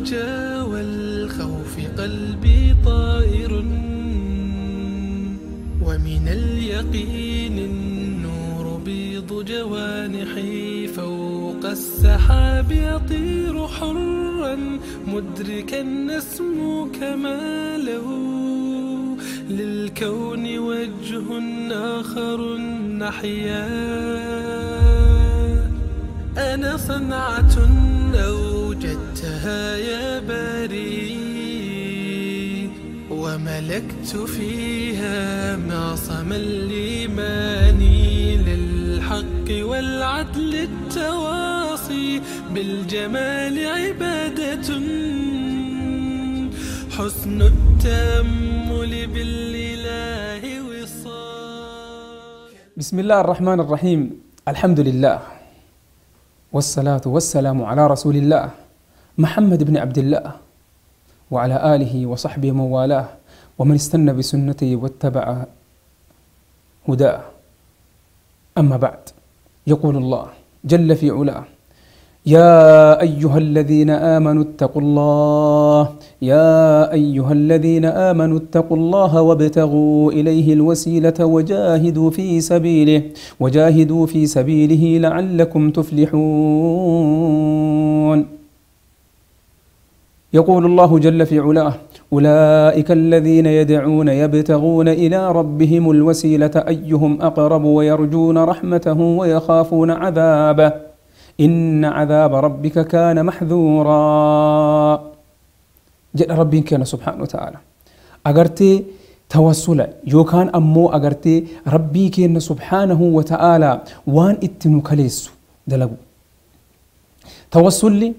الرجا والخوف قلبي طائر، ومن اليقين النور بيض جوانحي، فوق السحاب يطير حرا مدركا نسمو كماله، للكون وجه آخر نحيا. أنا صنعة أوجدتها يا باري، وملكت فيها معصم الإيمان، للحق والعدل التواصي، بالجمال عبادة، حسن التأمل بالإله وصال. بسم الله الرحمن الرحيم. الحمد لله والصلاة والسلام على رسول الله محمد بن عبد الله وعلى آله وصحبه ومن والاه ومن استنى بسنته واتبع هداه. أما بعد، يقول الله جل في علاه: يا أيها الذين آمنوا اتقوا الله، يا أيها الذين آمنوا اتقوا الله وابتغوا إليه الوسيلة وجاهدوا في سبيله وجاهدوا في سبيله لعلكم تفلحون. يقول الله جل في علاه: أولئك الذين يدعون يبتغون إلى ربهم الوسيلة أيهم أقرب ويرجون رحمته ويخافون عذابه إن عذاب ربك كان محذورا. جل ربي كان سبحانه وتعالى أغرتي توسلا يوكان أمو أغرتي ربي كان سبحانه وتعالى وان اتنو كليسو دلقو توسلي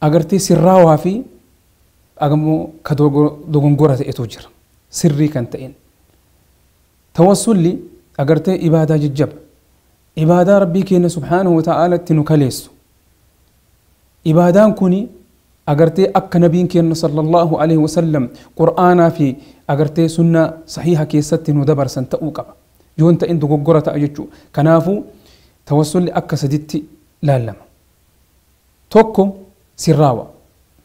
أغرتي سراوا في أغمو كدوغنغورة إتوجر سري كانتين. توسلي أغرتي إبادة ججب عبادة ربي كينا سبحانه وتعالى تنكليس عبادان كوني أغرتي أك نبي كينا صلى الله عليه وسلم قرآن في أغرتي سنة صحيحة كيست ندبر سنتأوكا يونت إن دغورة أجتشو كنافو توسل أك سدتي لا لما توكو سراوة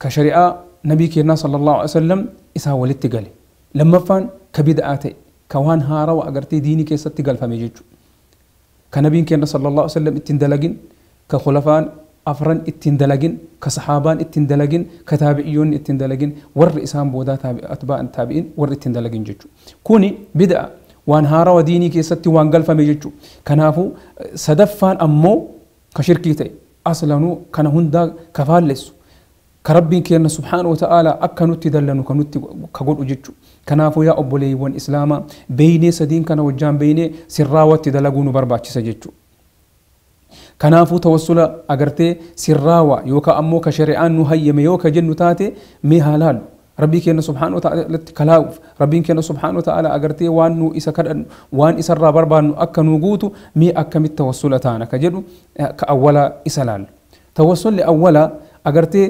كشريعة نبي كينا صلى الله عليه وسلم إسا ولدت قالي لما فان كبدعاتي كوان هارا وأغرتي ديني كيست قال فميجتشو كنبيين كنا صلى الله عليه وسلم اتندلقين، كخلفان أفران اتندلقين، كصحابان اتندلقين، كتابعيون اتندلقين، ور إسام بودا أتباع التابعين ور اتندلقين جتشو كوني بدأ وان هارا وديني كيستي وان قلفا ميجتشو كنافو صدفان أمو كشركيتي أصلانو كان هندا كفالسو كربي كنا سبحانه وتعالى أكنو تدلنو كنو كقول أجتشو كنافو يا أبولي وان إسلاما بيني سدين كان وجان بيني سراوة تدلقونو برباتش سجتشو كنافو توسل أجرتي سراوة يوكا أمو كشريعان نهيم يوكا جن تاتي مهلال ربي كنا سبحانه وتعالى كلاوف ربي كنا سبحانه وتعالى أجرتي وان نو إسا كدن وان إسا رابربان أكنو جوتو مي أكمل التوسل تانا كجنو كأولا إسلال توسل لأولا أجرتي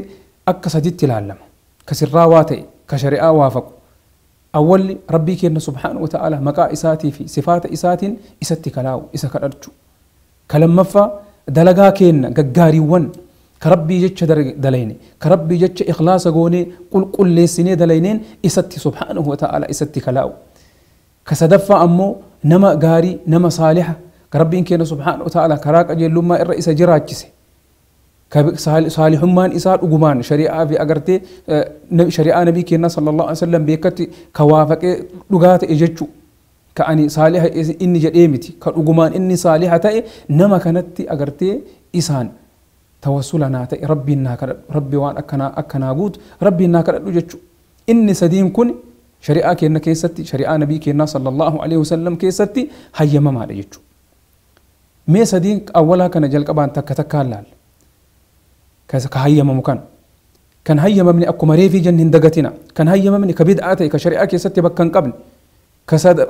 أكا سديت العالم كسراواتي كشريعة وافق أول ربي كنا سبحانه وتعالى مكا إساتي في صفات إسات إساتي كلاو إسا كدرجو كلام مفا دلقا كنا قاري ون كربي جتش دليني كربي جتش إخلاص قوني قل قل لسني دلينين إساتي سبحانه وتعالى إساتي كلاو كسدفا أمو نما قاري نما صالحة كربي كنا سبحانه وتعالى كراك أجل لما الرئيس جراجسي صالحمان إسار أجمان شريعة في أجرتي شريعة نبي كنا صلى الله عليه وسلم بيكت كوافق لغات إجتشو كأني صالح إني جريمتي كأجمان إني صالحة تأي نما كانت أجرتي إسان توسلنا تأي ربي ناكر ربي وان أكنا أكنا جود ربي ناكر إجتشو إني سديم كن شريعة كنا كيستي شريعة نبي كنا صلى الله عليه وسلم كيستي هيا ما مال إجتشو مي سدين أولها كان جلك أبان تك تكالال كهيا ممكن كان هيا مبني أكو مريفي جن دقتنا كان هيا مبني كبدعتي كشريعة كيستي بكن قبل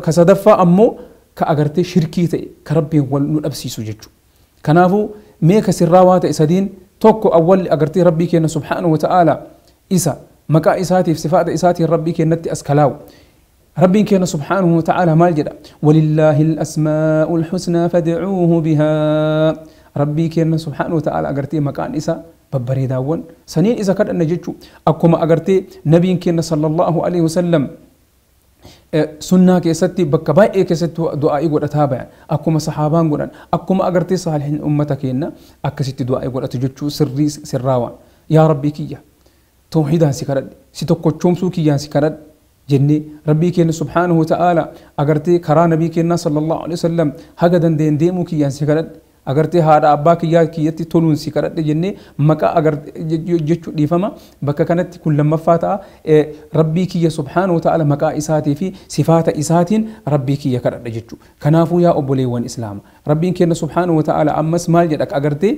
كصدفة أمو كأجرتي شركيتي كربي والأبسي سجدو كنافو ميك سراوات إسدين توكو أول أجرتي ربي كنا سبحانه وتعالى إسا مكا إساتي في صفات إساتي ربي كنتي أسكلاو ربي كنا سبحانه وتعالى مال جدا ولله الأسماء الحسنى فادعوه بها. Rabbii keenya subhaanahu wa ta'ala agartee maqaan isaa babbareedaawwan saniin isa kadhanna jechuu akkuma agartee nabiin keenya sallallahu alaihi wasallam sunnaa keessatti bakka baay'ee keessatti du'aa'ii godhataa bayan akkuma sahaabaan godhan akkuma agartee saalihin ummata keenya akkasitti du'aa'ii godhatu jechuu sirrii sirraawaan yaa rabbii kiyya tawhiidaan si kadhadhe si tokkochoomsuu kiyyaan si kadhadhe jennee rabbii keenya subhaanahu wa ta'ala agartee karaa nabii keenya sallallahu alaihi wasallam haga dandeen deemuu kiyyaan si kadhadhe agartee haadha abbaa kiyyaa kiyyatti toluun si kadhadhe jennee maqaa agartee jechuu dhiifama bakka kanatti kun lammaffaa ta'a rabbii kiyya subhaanahu wa ta'ala maqaa isaatii fi sifaata isaatiin rabbii kiyya kadhadhe jechuu kanaafuu yaa obboleewwan islaama rabbiin keenya subhaanahu wa ta'ala ammas maal jedha agartee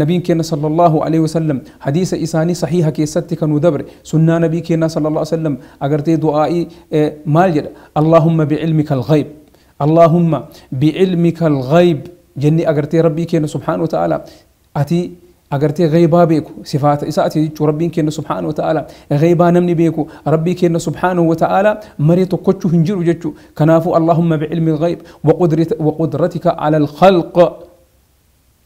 nabiin keenya sallallahu alaihi wasallam hadiisa isaanii sahiha keessatti kan nu dabre sunnaa nabii keenya sallallahu alaihi wasallam agartee du'aa'ii maal jedha allahumma bi'ilmika al-ghayb allahumma bi'ilmika al-ghayb جني أجرتي ربي كين سبحانه وتعالى أتي أجرتي غيبا بيكو صفات إساتي ربي كين سبحانه وتعالى غيبا نمني بيكو ربي كين سبحانه وتعالى مريت كتشو هنجر جتشو كنافو اللهم بعلم الغيب وقدرتك على الخلق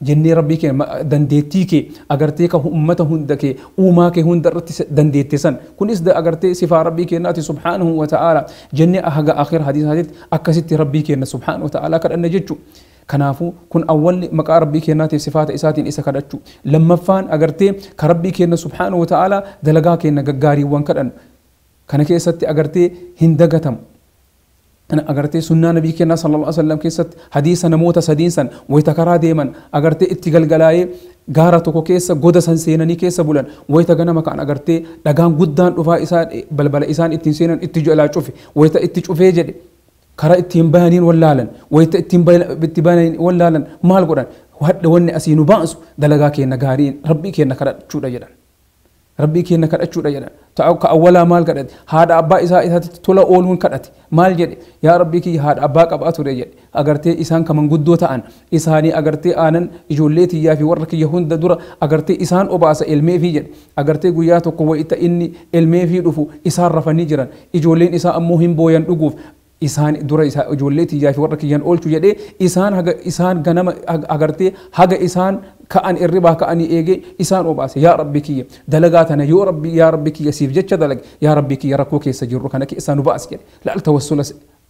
جني ربي كين دنديتيكي أجرتيك أمته هندك أمك هندرت دنديتسن كن إس أجرتي صفة ربي كين أتي سبحانه وتعالى جني أهج آخر حديث حديث أكست ربي كين سبحانه وتعالى كأن جتشو كنافو كن أول مقا ربي كيناتي صفات إساتين إسا كدتشو لما فان أغرتي كربي كينا سبحانه وتعالى دلقا كينا غغاري وان كدن كان كيستي أغرتي هندغتم أنا أغرتي سنة نبي كينا صلى الله عليه وسلم كيست حديث نموت سدينسن ويتكرا ديما أغرتي اتقلقلاي gaara tokko keessa goda san seenanii keessa bulan wayita ganama kan agartee dhagaan guddaan dhufaa isaan balbala isaan ittiin seenan itti jalaa cufe wayita itti cufee jedhe karaa ittiin bahaniin wallaalan wayita ittiin bahaniin wallaalan maal godhan hadda wanni asii nu baasu dalagaa keenya gaariin rabbii keenya kadhachuudha jedhan rabbii keenya kadhachuudha jedhan ka awwalaa maal kadhate haadha abbaa isaa isaatti tola ooluun kadhate maal jedhe yaa rabbii kiyya haadha abbaa qabaa ture jedhe agartee isaan kaman guddoo ta'an isaanii agartee aanan ijoollee tiyyaa fi warra kiyya hunda dura agartee isaan obaasa elmeefii jedhe agartee guyyaa tokko wayita inni elmeefii dhufu isaan rafanii jiran ijoolleen isaa ammoo hin booyan dhuguuf isaan dura isaa ijoollee tiyyaa fi warra kiyyaan oolchu jedhee isaan haga isaan ganama agartee haga isaan ka'an irribaa ka'anii eegee isaan obaase yaa rabbi kiyya dalagaa tana yoo rabbi yaa rabbi kiyya siif jecha dalage yaa rabbi kiyya rakkoo keessa jirru kana keessaa nu baas jedhe laal tawassula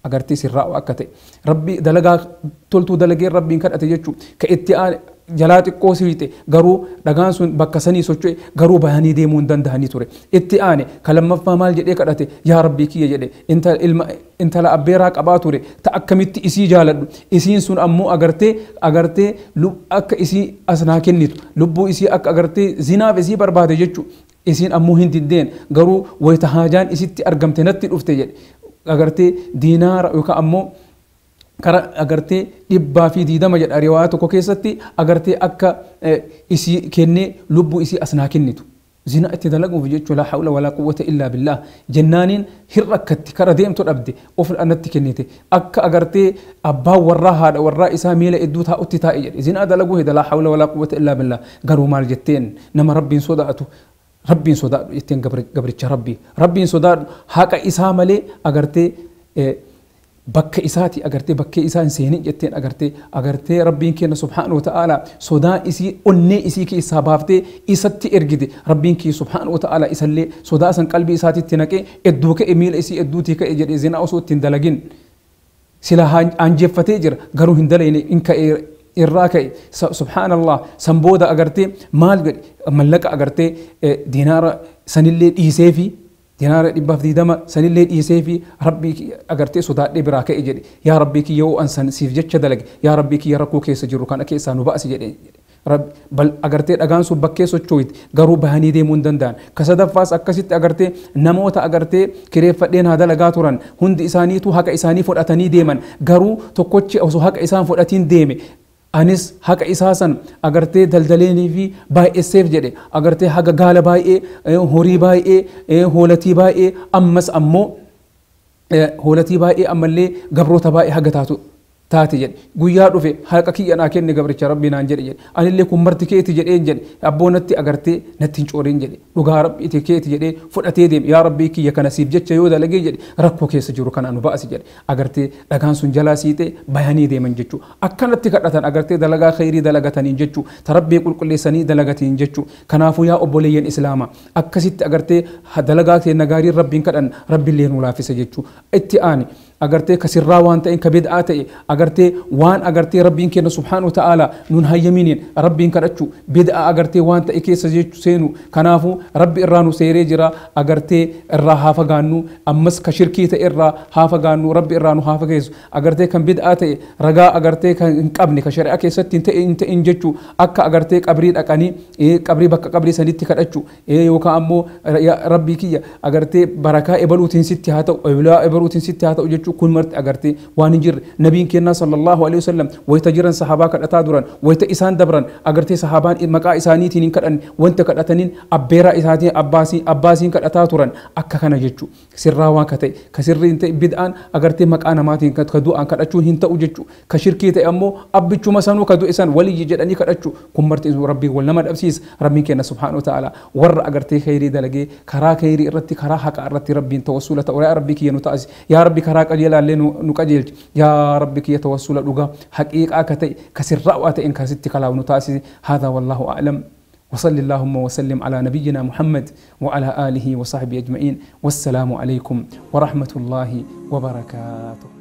agartee sirraa'u akka ta'e rabbi dalagaa toltuu dalagee rabbiin kadhate jechuu ka itti jalaa xiqqoo siite garuu dhagaan sun bakka sanii socho'e garuu bahanii deemuu hin danda'anii ture itti aane ka lammaffaa maal jedhee kadhate yaa rabbii kiyya jedhe intala abbeeraa qabaa ture ta akkamitti isii jaaladhu isiin sun ammoo agartee agartee akka isii as naa kennitu lubbuu isii akka agartee zinaaf isii barbaade jechuu isiin ammoo hin diddeen garuu wayita haajaan isitti argamte natti dhufte jedhe agartee diinaara yookaan ammoo kara agartee 120 jedha riwaayaa tokko keessatti agartee akka isii kennee lubbuu isii as naa kennitu zina itti dalaguuf jechuu laa hawla walaa quwwata illaa billaah jennaaniin hirrakkatti kara deemtu dhabde of anatti kennite akka agartee abbaan warraa haadha warraa isaa miila idduu taa'utti taa'e jedhe zina dalaguu heda laa hawla walaa quwwata illaa billaah garuu maal jetteen nama rabbiin sodaatu rabbiin sodaadhu jetteen gabricha rabbii rabbiin sodaadhu haqa isaa malee agartee bakka isaati agartee bakkee isaa hin seenin jetteen agartee agartee rabbiin keenya subhaanahu wa ta'ala sodaa isii onnee isii keessaa baaftee isatti ergite rabbiin kee subhaanahu wa ta'ala isallee sodaa san qalbii isaatitti naqee edduu ka'e miila isii edduutii ka'e jedhee zinaa osoo ittiin dalagin sila anjeeffatee jira garuu hin dalayne in ka'e irraa ka'e subhaanallah san booda agartee maal godhe mallaqa agartee diinaara sanillee dhiisee fi dinaara 120 sanillee dhiisee fi rabbii agartee sodaadhee biraa ka'e jedhe yaa rabbii kiyya yoo an san siif jecha dalage yaa rabbii kiyya rakkoo keessa jiru kana keessaa nu ba'asi jedhe bal agartee dhagaan sun bakkee socho'ite garuu bahanii deemuu hin danda'an ka sadaffaas akkasitti agartee namoota agartee kireeffadheen haa dalagaa turan hundi isaaniitu haqa isaanii fudhatanii deeman garuu tokkochi osoo haqa isaan fudhatiin deeme anis haqa isaa san agartee daldaleenii fi baay'esseef jedhe agartee haga gaala baay'ee horii baay'ee hoolatii baay'ee ammas ammoo hoolatii baay'ee ammallee gabroota baay'ee haga taatu Taate jedhe guyyaa dhufe haqa kiyya naa kenne gabricha rabbii naan jedhe jedhe anillee kun marti keeti jedheen jedhe abboo natti agartee natti hin cooriin jedhe dhugaa rabbii keeti jedhee fudhatee deeme yaa rabbii kiyya kana siif jecha yoo dalagee jedhe rakkoo keessa jiru kana nu ba'asi jedhe agartee dhagaan sun jalaa siixee bayanii deeman jechuu akkanatti kadhatan agartee dalagaa khayrii dalagataniin jechuu ta rabbii qulqulleessanii dalagataniin jechuu kanaafuu yaa obboleeyyan islaamaa akkasitti agartee dalagaa keenya gaariin rabbiin kadhan rabbiillee nu laaffisa jechuu itti aani agartee kasirraa waan ta'een ka bid'aa ta'e agartee waan agartee rabbiin keenya subhaanahu wa ta'ala nun hayyaminiin rabbiin kadhachuu bid'aa agartee waan ta'e keessa jechuu seenu kanaafuu rabbi irraa nu seeree jira agartee irraa haa fagaannu ammas ka shirkii ta'e irraa haa fagaannu rabbi irraa nu haa fageessu agartee kan bid'aa ta'e ragaa agartee kan hin qabne ka shari'aa keessatti hin ta'e hin ta'in jechuu akka agartee qabrii dhaqanii qabrii bakka qabrii sanitti kadhachuu yookaan ammoo rabbii kiyya agartee barakaa ebaluutiin sitti haa ta'u ebaluutiin sitti haa ta'u jechuu kun marti agartee waan hin jirre nabiin kennaa sallallahu alaihi wasallam wayita jiran sahabaa kadhataa duran wayita isaan dabran agartee sahabaan maqaa isaaniitiin hin kadhanne wanta kadhataniin abbeeraa isaatiin abbaasiin kadhataa turan akka kana jechuu sirraa waan ka ta'e ka sirrii hin ta'e bid'aan agartee maqaa namaatiin ka du'aan kadhachuun hin ta'u jechuu ka shirkii ta'e ammoo abbichuma sanuu ka du'e san waliyyi jedhanii kadhachuu kun marti rabbii wal nama dhabsiisa rabbiin kenna subhaanahu wa ta'ala warra agartee khayrii dalagee karaa khayrii irratti karaa haqaa irratti rabbiin tawassula ta'u yaa rabbii kiyya nu ta'asi yaa rabbi karaa qajeelaallee nu qajeelchi yaa rabbi kiyya tawassula dhugaa haqiiqaa ka ta'e ka sirraa ta'een kasitti kalaawu nu taasisi haadha wallaahu a'lam وصل اللهم وسلم على نبينا محمد وعلى آله وصحبه أجمعين والسلام عليكم ورحمة الله وبركاته.